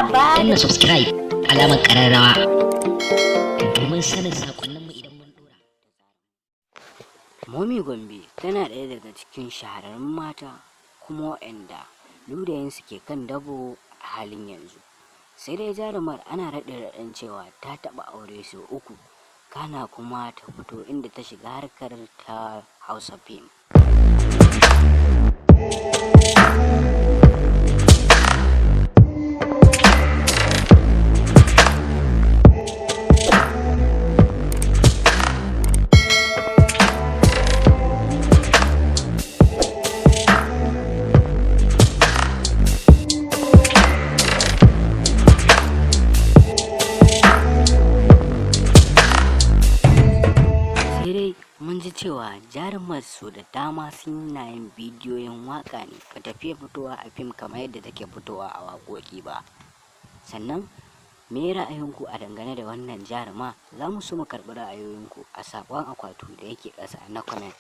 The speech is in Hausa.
Danna subscribe, alamar kararrawa, domin sanin sakonninmu idan mun dora. Momi Gombe tana ɗaya daga cikin shahararrun mata kuma waɗanda ludayinsu ke kan dabo a halin yanzu. Sai dai jarumar ana raɗe raɗen cewa ta taɓa aure sau uku, kana kuma ta fito inda ta shiga harkar ta Hausa fim. Sai dai mun ji cewa jarumar su da dama suna yin bidiyoyin waka ne, ba ta fiye fitowa a fim kamar yadda take fitowa a waƙoƙi ba. Sannan me ra'ayinku a dangane da wannan jaruma? Za mu so mu karɓi ra'ayoyinku a saƙon akwatu da yake ƙasa na comment.